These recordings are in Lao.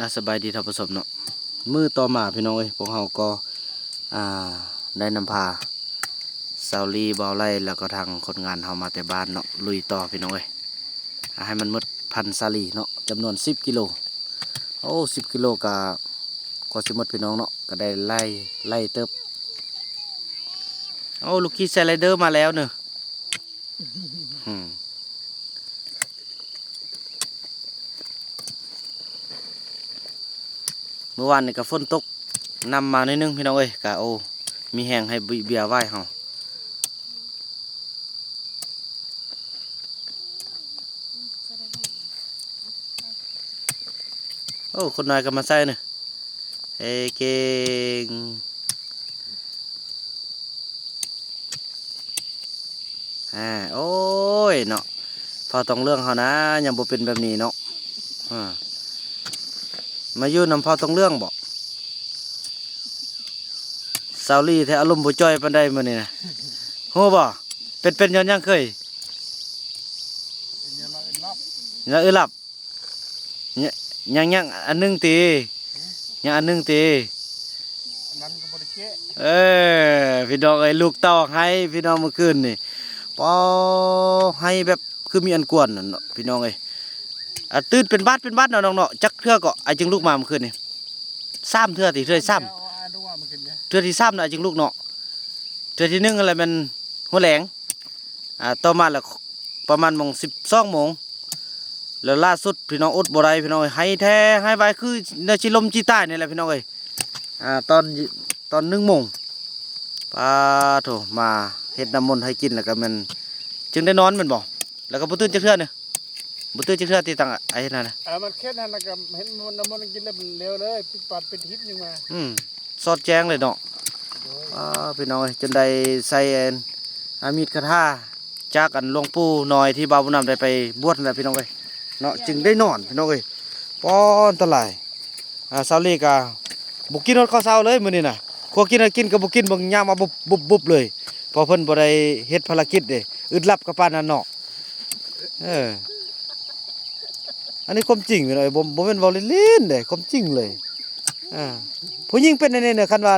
ອາ ສະບາຍດີທ່ານຜູ້ຊົມເນາະ, ມື້ຕໍ່ມາພີ່ນ້ອງເອີຍ ພວກເຮົາກໍ ອາ ໄດ້ນຳພາຊາວລີ ບ່າວໄຫຼ ແລ້ວກໍທາງຄົນງານເຮົາມາແຕ່ບ້ານເນາະ ລຸຍຕໍ່ພີ່ນ້ອງເອີຍ. ອາ ໃຫ້ມັນໝົດພັນສາລີເນາະ ຈຳນວນສິບກິໂລ. ໂອ້ ສິບກິໂລກະ ກວ່າຊິໝົດພີ່ນ້ອງເນາະ, ກະໄດ້ຫຼາຍ ຫຼາຍເຕີບ. ໂອ້ ລູກຂີ່ສະໄລເດີມາແລ້ວເນີ. ອືມ ມື້ວານນີ້ກະຝົນຕົກນຳມາໜ້ອຍໜຶ່ງພີ່ນ້ອງເອີຍ, ກະ ໂອ້ ມີແຮງໃຫ້ເບຍຫວາຍເຮົາ. ໂອ້ ຄົນນ້ອຍກະມາໃສ່ນີ້. ເອີ ເກັ່ງ ອາ ໂອ້ຍເນາະ ເຜົ່າທອງເຫຼືອງເຮົານະ ຍັງບໍ່ເປັນແບບນີ້ເນາະ. ອາ ມາຢູ່ນຳເຜົ່າທອງເຫຼືອງບໍ? ຊາວລີແທ້ ອາລົມບໍ່ຈ່ອຍປານໃດມື້ນີ້ນະ ຮູ້ບໍ່? ເປັນ ເປັນຍ້ອນຫຍັງເຄີຍ? ເປັນຍ້ອນລາວອຶດຫຼັບ ລາວອຶດຫຼັບ. ຍັງ ຍັງອັນໜຶ່ງຕິ? ຫືມ? ຍັງອັນໜຶ່ງຕິ? ອັນນັ້ນກໍບໍ່ໄດ້ແກະ. ເອີ ພີ່ນ້ອງເອີຍ ລູກເຕົ້າໄຫ້ພີ່ນ້ອງ ມື້ຄືນນີ້ ປໍ ໄຫ້ແບບຄືມີອັນກວນນັ້ນເນາະ ພີ່ນ້ອງເອີຍ. ອາ ຕື່ນເປັນບາດເປັນບາດເນາະນ້ອງເນາະ. ຈັກເທື່ອເກາະ ອ້າຍຈຶ່ງລຸກມາມື້ຄືນນີ້? ສາມເທື່ອຕິ? ເທື່ອທີສາມ ເທື່ອທີສາມນະ ອ້າຍຈຶ່ງລຸກເນາະ. ເທື່ອທີໜຶ່ງຫັ້ນແຫຼະແມ່ນຫົວແລງ ອາ ຕໍ່ມາລະປະມານໂມງ ສິບສອງໂມງ ແລ້ວລ່າສຸດພີ່ນ້ອງ ອົດບໍ່ໄດ້ພີ່ນ້ອງເອີຍ ໄຫ້ແທ້ໄຫ້ວາຍ ຄືແນວຊິລົ້ມຊິຕາຍນີ້ແຫຼະພີ່ນ້ອງເອີຍ. ອາ ຕອນ ຕອນໜຶ່ງໂມງ ປາໂທ້ ມາເຮັດນ້ຳມົນໃຫ້ກິນ ແລ້ວກະແມ່ນຈຶ່ງໄດ້ນອນແມ່ນບໍ່? ແລ້ວກະບໍ່ຕື່ນຈັກເທື່ອນີ້ ບໍ່ຕື່ນຈັກເທື່ອຕິ ຕັ້ງອ້າຍເຮັດຫັ້ນນະ. ເອີ ມັນເຄັດຫັ້ນ ແລ້ວກະເຮັດນ້ຳມົນໃຫ້ກິນ ແລ້ວເລັວເລີຍ ປິດປານປິດຫີບຍັງມາ. ອືມ ສອດແຈ້ງເລີຍເນາະ. ໂດຍ ອາ ພີ່ນ້ອງເອີຍ ຈົນໄດ້ໃສ່ອັນ ອາ ມີດຄາຖາຈາກອັນຫຼວງປູ່ນ້ອຍ ທີ່ບ່າວບຸນນຳໄດ້ໄປບວດນັ້ນແຫຼະພີ່ນ້ອງເອີຍເນາະ ຈຶ່ງໄດ້ນອນພີ່ນ້ອງເອີຍ. ປ້ອນຕາລາຍ ອາ ຊາວລີກະບໍ່ກິນຮອດເຂົ້າເຊົ້າເລີຍມື້ນີ້ນະ. ຄົວກິນໃຫ້ກິນກະບໍ່ກິນ ເບິ່ງຍາມເອົາບຸບໆເລີຍ ເພາະເພິ່ນບໍ່ໄດ້ເຮັດພາລະກິດເດ້ ອຶດຫຼັບກະປານນັ້ນເນາະ. ເອີ ອັນນີ້ຄວາມຈິງພີ່ນ້ອງເອີຍ ບໍ່ ບໍ່ແມ່ນເວົ້າເລ່ນໆເດ້ ຄວາມຈິງເລີຍ. ອາ ຜູ້ຍິງເປັນແນວນີ້ເນາະ ຄັນວ່າ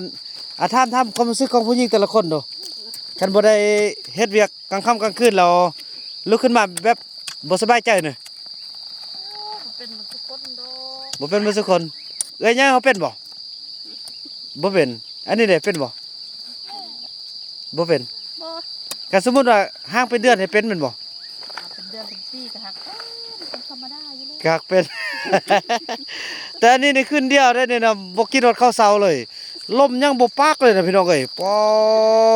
ອາ ຖາມ ຖາມຄວາມຮູ້ສຶກຂອງຜູ້ຍິງແຕ່ລະຄົນດູ ຄັນບໍ່ໄດ້ເຮັດວຽກກາງຄ່ຳກາງຄືນແລ້ວ ລຸກຂຶ້ນມາແບບບໍ່ສະບາຍໃຈເນາະ. ບໍ່ເປັນໝົດທຸກຄົນດອກ ບໍ່ເປັນໝົດທຸກຄົນ. ເອື້ອຍໃຫຍ່ເຮົາເປັນບໍ່? ບໍ່ເປັນ. ອັນນີ້ເດ ເປັນບໍ່? ບໍ່ເປັນ. ບໍ່ ກະສົມມຸດວ່າຮ່າງເປັນເດືອນໃຫ້ເປັນແມ່ນບໍ່? ອາ ເປັນເດືອນເປັນປີກະຮັກເປັນ ເປັນທຳມະດາຢູ່ແລ້ວ ກະຮັກເປັນ. ແຕ່ອັນນີ້ນີ້ຄືນດຽວໄດ້ນີ້ນະ ບໍ່ກິນຮອດເຂົ້າເຊົ້າເລີຍ ລົມຍັງບໍ່ປາກເລີຍນະພີ່ນ້ອງເອີຍ. ປໍ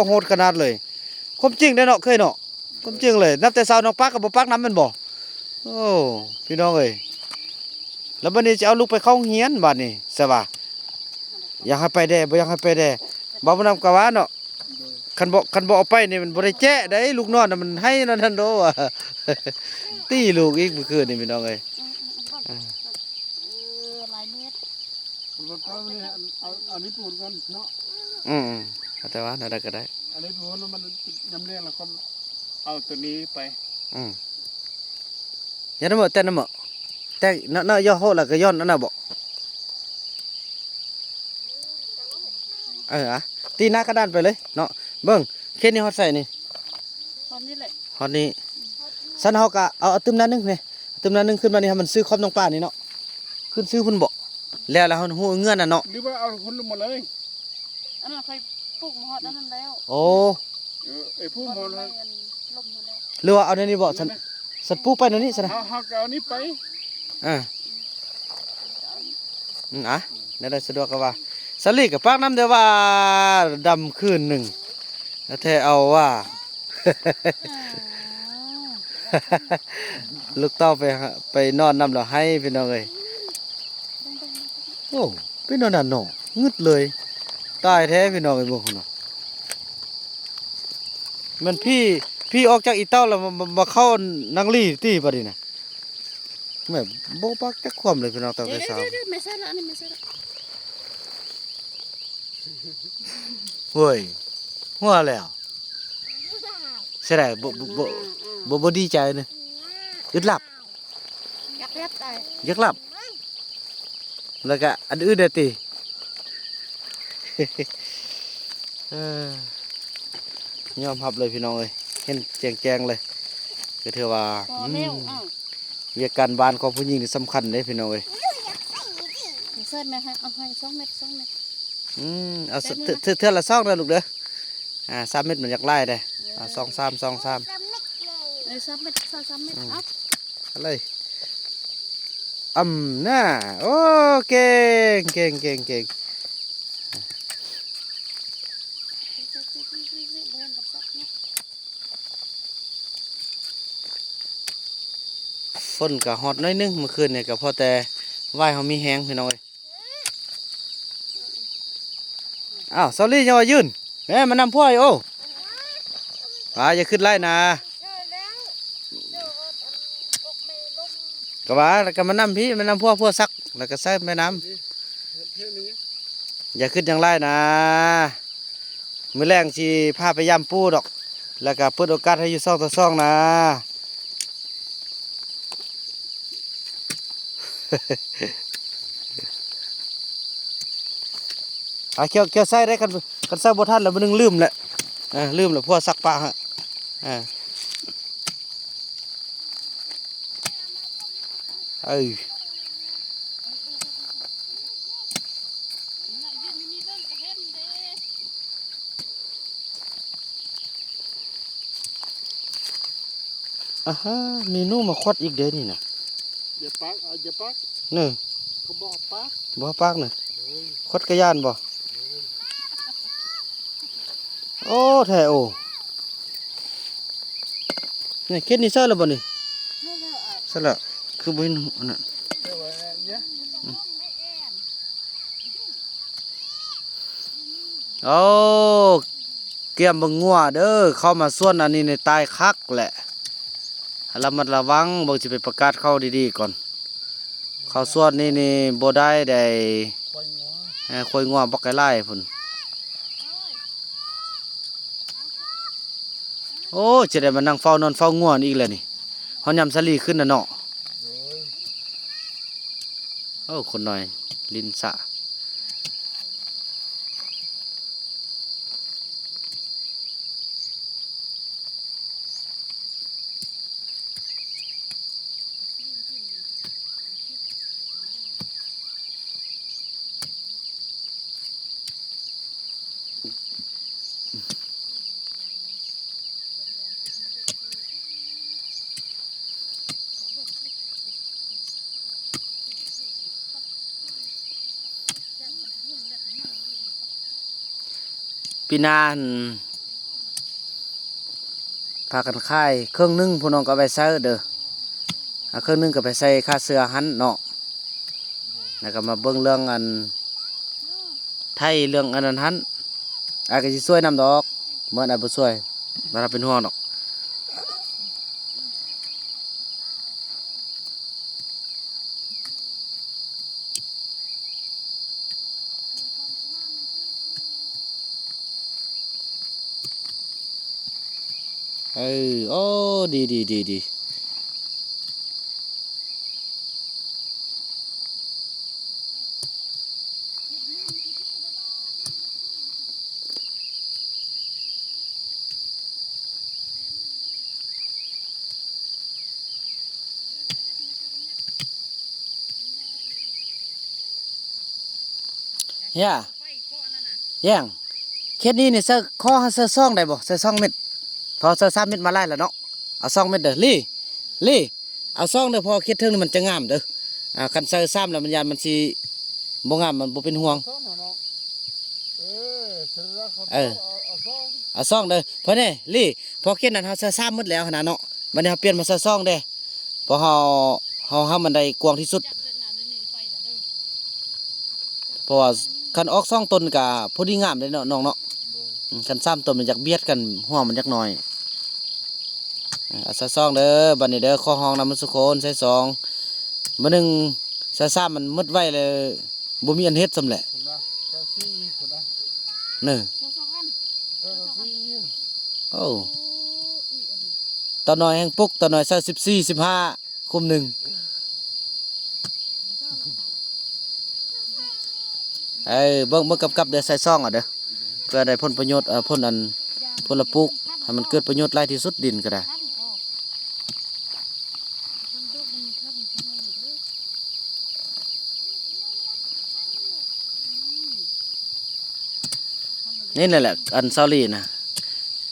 ໂຫດຂະໜາດເລີຍ. ຄວາມຈິງເດ້ເນາະ ເຄີຍເນາະ ຄວາມຈິງເລີຍ. ນັບແຕ່ເຊົ້ານ້ອງປາກກະບໍ່ປາກນຳແມ່ນບໍ່? ໂອ້ ພີ່ນ້ອງເອີຍ ແລ້ວບາດນີ້ຊິເອົາລູກໄປເຂົ້າໂຮງຮຽນບາດນີ້ ສະວ່າ ຢາກໃຫ້ໄປແດ່ ບໍ່ຢາກໃຫ້ໄປແດ່ ບ່າວບຸນນຳກະວ່າເນາະ. ຄັນບໍ່ ຄັນບໍ່ເອົາໄປນີ້ມັນບໍ່ໄດ້ແຈະໄດ໋ ລູກນອນນະ ມັນໄຫ້ນັ້ນຫັ້ນໂດ ຕີລູກອີກມື້ຄືນນີ້ພີ່ນ້ອງເອີຍ. ອືມ ອືມ ອືມ ເອີ ຫຼາຍເມັດ ເອົາ ເອົານີ້ປູນກ່ອນເນາະ. ອືມ ອືມ ເອົາແຕ່ວ່າແນວໃດກະໄດ້ ອັນນີ້ປູນ ມັນຍາມແລງແລ້ວກໍເອົາໂຕນີ້ໄປ. ອືມ ຢ່ານຳເໝີ ແຕ່ນຳເໝີ ແຕ່ນະ ນະ ຍໍໂຮດແລ້ວກະຍ້ອນອັນນັ້ນບໍ? ເອີ ອະ ຕີໜ້າກະດານໄປເລີຍເນາະ. ເບິ່ງ ເຂດນີ້ຮອດໃສນີ້? ຮອດນີ້ແຫຼະ ຮອດນີ້. ຊັ້ນເຮົາກະເອົາ ເອົາຕື່ມໜ້າໜຶ່ງນີ້ ຕື່ມໜ້າໜຶ່ງຂຶ້ນມານີ້ ໃຫ້ມັນຊື່ຂອບໜອງປານີ້ເນາະ. ຂຶ້ນຊື່ພຸ້ນບໍ? ແລ້ວ ແລ້ວເຮົາຮູ້ເງື່ອນນັ້ນເນາະ ຫຼືວ່າເອົາພຸ້ນລົງມາເລີຍ? ອັນນັ້ນຂ້ອຍປູກມາຮອດອັນນັ້ນແລ້ວ. ໂອ້ ເອີ ປູກມາຮອດແລ້ວ ລົມມາແລ້ວ. ຫຼືວ່າເອົາແນວນີ້ບໍ? ຊັ້ນ ຊັ້ນປູກໄປແນວນີ້ຊັ້ນນະ ເຮົາ ເຮົາກະເອົານີ້ໄປ. ອາ ອືມ ອະ ແນວໃດສະດວກກະວ່າ. ສາລີກະປາກນຳເດີວ່າ ດຳຄືນໜຶ່ງ ແທ້ເອົາວ່າ ລູກເຕົ້າໄປ ໄປນອນນຳລາວໄຫ້ພີ່ນ້ອງເອີຍ. ໂອ້ ເປັນແນວນັ້ນເນາະ ງຶດເລີຍ. ຕາຍແທ້ພີ່ນ້ອງເອີຍ ເບິ່ງພຸ້ນນະ ແມ່ນຜີ ຜີອອກຈາກອີ່ເຕົ້າແລ້ວ ມາ ມາ ມາເຂົ້ານາງລີຕິບາດນີ້ນະ. ແມ່ນບໍ່ປາກຈັກຄວາມເລີຍພີ່ນ້ອງ ຕັ້ງແຕ່ເຊົ້າ. ເດ ເດ ເດ ແມ່ໃສ່ລະ ອັນນີ້ແມ່ໃສ່ລະ. ໂອ້ຍ ຫົວແລ້ວ ເສຍດາຍ ບໍ່ ບໍ່ ບໍ່ ບໍ່ ບໍ່ດີໃຈເນາະ ອຶດຫຼັບ ຢາກຫຼັບ ຢາກຫຼັບ. ແລ້ວກະອັນອື່ນແດ່ຕິ? ເອີ ຍອມຮັບເລີຍພີ່ນ້ອງເອີຍ ເຫັນແຈ້ງໆເລີຍ ກໍຖືວ່າ ພໍແລ້ວ ອືມ ອ້າວ ວຽກການບ້ານຂອງຜູ້ຍິງນີ້ສຳຄັນເດ້ພີ່ນ້ອງເອີຍ. ເສີດແມ່ໃຫ້ ເອົາໃຫ້ສອງເມັດ ສອງເມັດ ອືມ ເອົາ ແປດໝື່ນ ເທື່ອ ເທື່ອລະສອງເດີລູກເດີ ອ່າ ສາມເມັດມັນຢາກຫຼາຍເດ້ ເອີ ເອົາສອງ ສາມ ສອງ ສາມ ເອີ ສາມເມັດ ສອງ ສາມເມັດ ອືມ ເອົາ ເອົາເລີຍ ອຳ ນາ ໂອ້ ເກັ່ງ ເກັ່ງ ເກັ່ງ ເກັ່ງ. ຝົນກໍຮອດໜ້ອຍໜຶ່ງ ມື້ຄືນນີ້ກໍພໍແຕ່ຫວາຍເຮົາມີແຮງພີ່ນ້ອງເອີຍ. ອ້າວ ສາວລີຍັງວ່າຢືນ ແມ່ມານຳພວກ ໂອ້ ອ່າ ຢ່າຄິດຫຼາຍນາ ກໍວ່າ ແລ້ວກໍມານຳພີ້ ມານຳພວກ ພວກຊັກ ແລ້ວກໍໃສ່ແມ່ນ້ຳ ຢ່າຄິດຫຍັງຫຼາຍນາ. ມື້ແລງຊິພາໄປຢາມປູ່ດອກ ແລ້ວກະເປີດໂອກາດໃຫ້ຢູ່ສອງຕໍ່ສອງນະ. ອາ ກ່ຽວ ກ່ຽວໃສ່ໄດ້ ຄັນ ຄັນໃສ່ບໍ່ທັນແລ້ວ ມື້ໜຶ່ງລືມແຫຼະ ເອີ ລືມແລ້ວ ພວກຊັກປະ ເອີ. ອາຮາ ມີໜູມາຂອດອີກເດ້ນີ້ນະ. ຢ່າປາກ ອ່າ ຢ່າປາກ ເນີ ເຂົາບໍ່ປາກ ບໍ່ປາກນະ. ໂດຍ ຂອດກະຢ້ານບໍ່? ໂດຍ ໂອ້ ແທ້ໂອ້. ນີ້ ເຂດນີ້ໃສ່ແລ້ວບໍ່ນີ້? ໃສ່ແລ້ວ ຄືບໍ່ເຫັນອັນນັ້ນ. ໂອ້ ກຽມເບິ່ງງົວເດີ ເຂົ້າມາສວນອັນນີ້ນີ້ຕາຍຄັກແຫຼະ. ລະມັດລະວັງ ເບິ່ງ ຊິໄປປະກາດເຂົ້າດີໆກ່ອນ. ເຂົ້າສວນນີ້ນີ້ບໍ່ໄດ້ໃດ ຄວາຍງົວ ເອີ ຄວາຍງົວບັກຫຼາຍໆພຸ້ນ. ໂອ້ ຈະໄດ້ມານັ່ງເຝົ້ານອນເຝົ້າງົວນີ້ອີກແລ້ວນີ້ ຮອດຍາມສາລີຂຶ້ນນະເນາະ. ໂດຍ ໂອ້ ຄົນນ້ອຍຫຼິ້ນສະ. ປີໜ້າຫັ້ນ ພາກັນຂາຍເຄິ່ງໜຶ່ງ ພວກນ້ອງກໍເອົາໄປໃຊ້ເດີ ເອົາເຄິ່ງໜຶ່ງກໍໄປໃສ່ຂ້າເຊື້ອຫັ້ນເນາະ. ແລ້ວກໍມາເບິ່ງເລື່ອງອັນ ໄຖເລື່ອງອັນນັ້ນຫັ້ນ ອ້າຍກໍຊິຊ່ວຍນຳດອກ ເໝິດອ້າຍບໍ່ຊ່ວຍ ບໍ່ຕ້ອງເປັນຫ່ວງດອກ. ເອີ ໂອ້ ດີໆໆໆ. ເຮຍ ແຢງ ເຂດນີ້ນີ້ໃສ່ ຂໍໃຫ້ໃສ່ສອງໄດ້ບໍ່? ໃສ່ສອງເມັດ ເພາະໃສ່ສາມເມັດມາຫຼາຍແລ້ວເນາະ. ເອົາສອງເມັດເດີ ລີ ລີ ເອົາສອງເດີ ເພາະວ່າເຂດເທິງນີ້ມັນຈະງາມເດີ. ອ່າ ຄັນໃສ່ສາມແລ້ວມັນຢ້ານມັນຊິບໍ່ງາມ ມັນບໍ່ເປັນຫ່ວງ. ເອີ ເອີ ເອົາສອງເດີ ເພາະນີ້ ລີ ເພາະເຂດນັ້ນເຮົາໃສ່ສາມໝົດແລ້ວຫັ້ນນະເນາະ. ບັດນີ້ເຮົາປ່ຽນມາໃສ່ສອງເດ້ ເພາະເຮົາ ເຮົາ ເຮົາມັນໄດ້ກວ້າງທີ່ສຸດ. ເພາະວ່າຄັນອອກສອງຕົນກະພໍດີງາມເດ້ເນາະນ້ອງເນາະ. ໂດຍ ອືມ ຄັນສາມຕົນມັນຢາກບຽດກັນ ຫົວມັນຢາກໜ້ອຍ. ເອີ ເອົາໃສ່ສອງເດີ ບັດນີ້ເດີ ຂໍຮ້ອງນຳໝົດສູ່ຄົນ ໃສ່ສອງ. ບາດໜຶ່ງໃສ່ສາມມັນໝົດໄວເລີຍ ບໍ່ມີອັນເຮັດຊ້ຳແຫຼະ. ເນາະ ໂອ້ ຕານ້ອຍແຮ່ງປຸກ ຕານ້ອຍໃສ່ສິບສີ່ ສິບຫ້າ ຄຸມໜຶ່ງ. ເອີ ເບິ່ງ ເບິ່ງກຳກັບເດີ ໃສ່ຊອງເອົາເດີ ເພື່ອໄດ້ຜົນປະໂຫຍດ ເອີ ຜົນອັນ ຜົນລະປູກ ໃຫ້ມັນເກີດປະໂຫຍດຫຼາຍທີ່ສຸດ ດິນກໍໄດ້. ນີ້ແຫຼະ ອັນຊາວລີນະ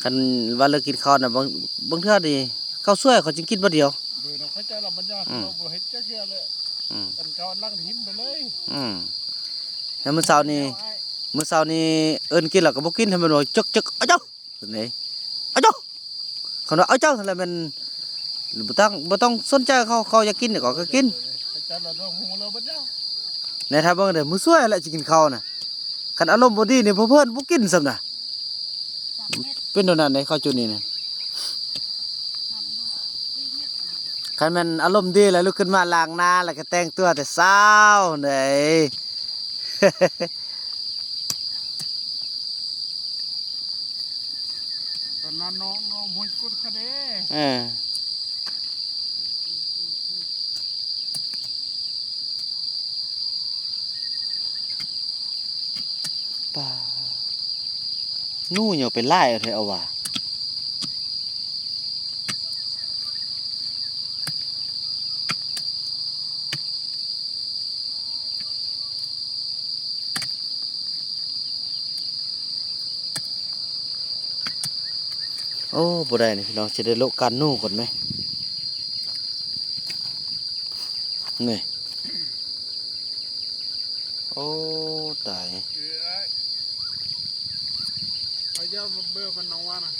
ຄັນວ່າເລີກກິນເຂົ້ານະ ບາງ ບາງເທື່ອນີ້ເຂົ້າສວຍເຂົາຈຶ່ງກິນບາດດຽວ. ໂດຍເນາະ ເຂົ້າໃຈລະ ມັນຍາກ ອືມ ເຮົາບໍ່ເຮັດຈັກເທື່ອແຫຼະ ອືມ ອັນເກົ່າຫຼັງຖິ້ມໄປເລີຍ ອືມ ແລ້ວມື້ເຊົ້ານີ້ ມື້ເຊົ້ານີ້ເອີ້ນກິນແລ້ວກໍບໍ່ກິນ ໃຫ້ມັນວ່າ ຈຶກໆ ອາເຈົ້າ ນີ້ ອາເຈົ້າ ຄັນວ່າ ອາເຈົ້າ ຫັ້ນແຫຼະແມ່ນ ບໍ່ຕ້ອງ ບໍ່ຕ້ອງສົນໃຈເຂົາ ເຂົາຢາກກິນກໍ ກໍກິນ ເຈົ້າລະຮູ້ແລ້ວເບິດແລ້ວ ແນ່ ຖ້າເບິ່ງເດີ ມື້ສວຍແຫຼະຊິກິນເຂົ້ານະ ຄັນອາລົມບໍ່ດີນີ້ ເພີ້ນບໍ່ກິນຊ້ຳນະ ເປັນແນວນັ້ນເດ້ ເຂົ້າຈຸດນີ້ນະ ຄັນແມ່ນອາລົມດີແລ້ວ ລຸກຂຶ້ນມາລ້າງໜ້າ ແລ້ວກໍແຕ່ງຕົວແຕ່ເຊົ້າເດ້. ຕອນນັ້ນນ້ອງ ນ້ອງຫ້ວຍກຸດຂະເດ ເອີ ປາ ໜູຫຍັງໄປຫຼາຍເອົາແທ້ເອົາວ່າ. ໂອ້ ບໍ່ໄດ້ນີ້ພີ່ນ້ອງ ຊິໄດ້ໂລະການໜູກ່ອນແມ ນີ້ ໂອ້ ຕາຍ ເອີ ອ້າຍ ເອົາຢາມາເບິ່ງມັນນ້ອງວ່ານະ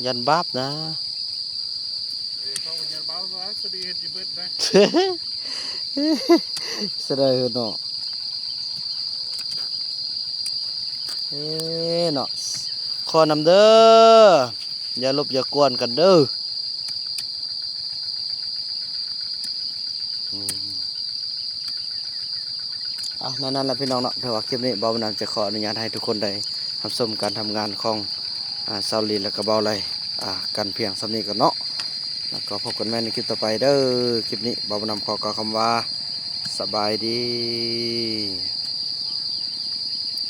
ຢ້ານບາບນະ ເອີ ເຂົາກໍຢ້ານບາບວ່າ ສະດີເຮັດຊິເບິດນະ ສະໄດເນາະ ເອີເນາະ ຂໍນຳເດີ ຢ່າລົບຢ່າກວນກັນເດີ. ອືມ ເອົາ ນັ້ນ ນັ້ນລະພີ່ນ້ອງເນາະ ເພາະວ່າຄລິບນີ້ບ່າວບຸນນຳຈະຂໍອະນຸຍາດໃຫ້ທຸກຄົນໄດ້ຮັບຊົມການທຳງານຂອງ ອາ ຊາວລີ ແລະກະບ່າວໄລ ອາ ກັນພຽງສ່ຳນີ້ກ່ອນເນາະ ແລ້ວກໍພົບກັນໃໝ່ໃນຄລິບຕໍ່ໄປເດີ. ຄລິບນີ້ບ່າວບຸນນຳຂໍກ່າວຄຳວ່າ ສະບາຍດີ.